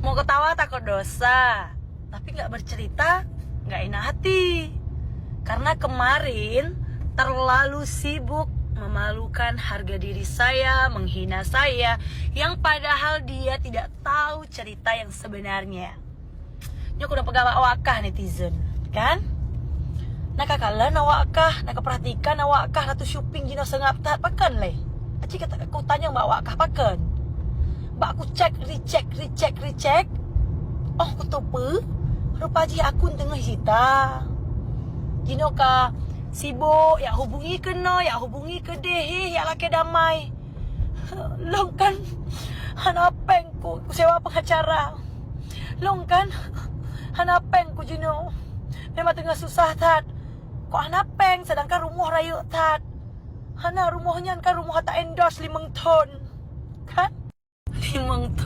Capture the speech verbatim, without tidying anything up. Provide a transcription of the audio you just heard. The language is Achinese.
Mau ketawa takut dosa, tapi nggak bercerita nggak enak hati. Karena kemarin terlalu sibuk memalukan harga diri saya, menghina saya, yang padahal dia tidak tahu cerita yang sebenarnya. Nyoe keuneuk peugah bak awak kah netizen, kan? Na ka kalon awak kah, na ka perhatikan awak kah, na tu shopping jinoe seungab that pakon lé? Aci kata ku tanyong bak awak kah pakon? Bak ku cek, recheck, recheck, recheck. Oh, ku tupeue, rupa jih akun teungoh jita. Jinoe ka sibuk, yak hubungi keunoe, yak hubungi keudeh, yak lakée damai. Lôn kan hana péng ku, ku sewa pengacara. Lôn kan hana péng ku jinoe. Memang teungoh susah that. Kok hana péng, sedangkan rumoh rayeuk that. Hana, rumoh nyan kan rumoh ata endorse limong thon. Kan? Limong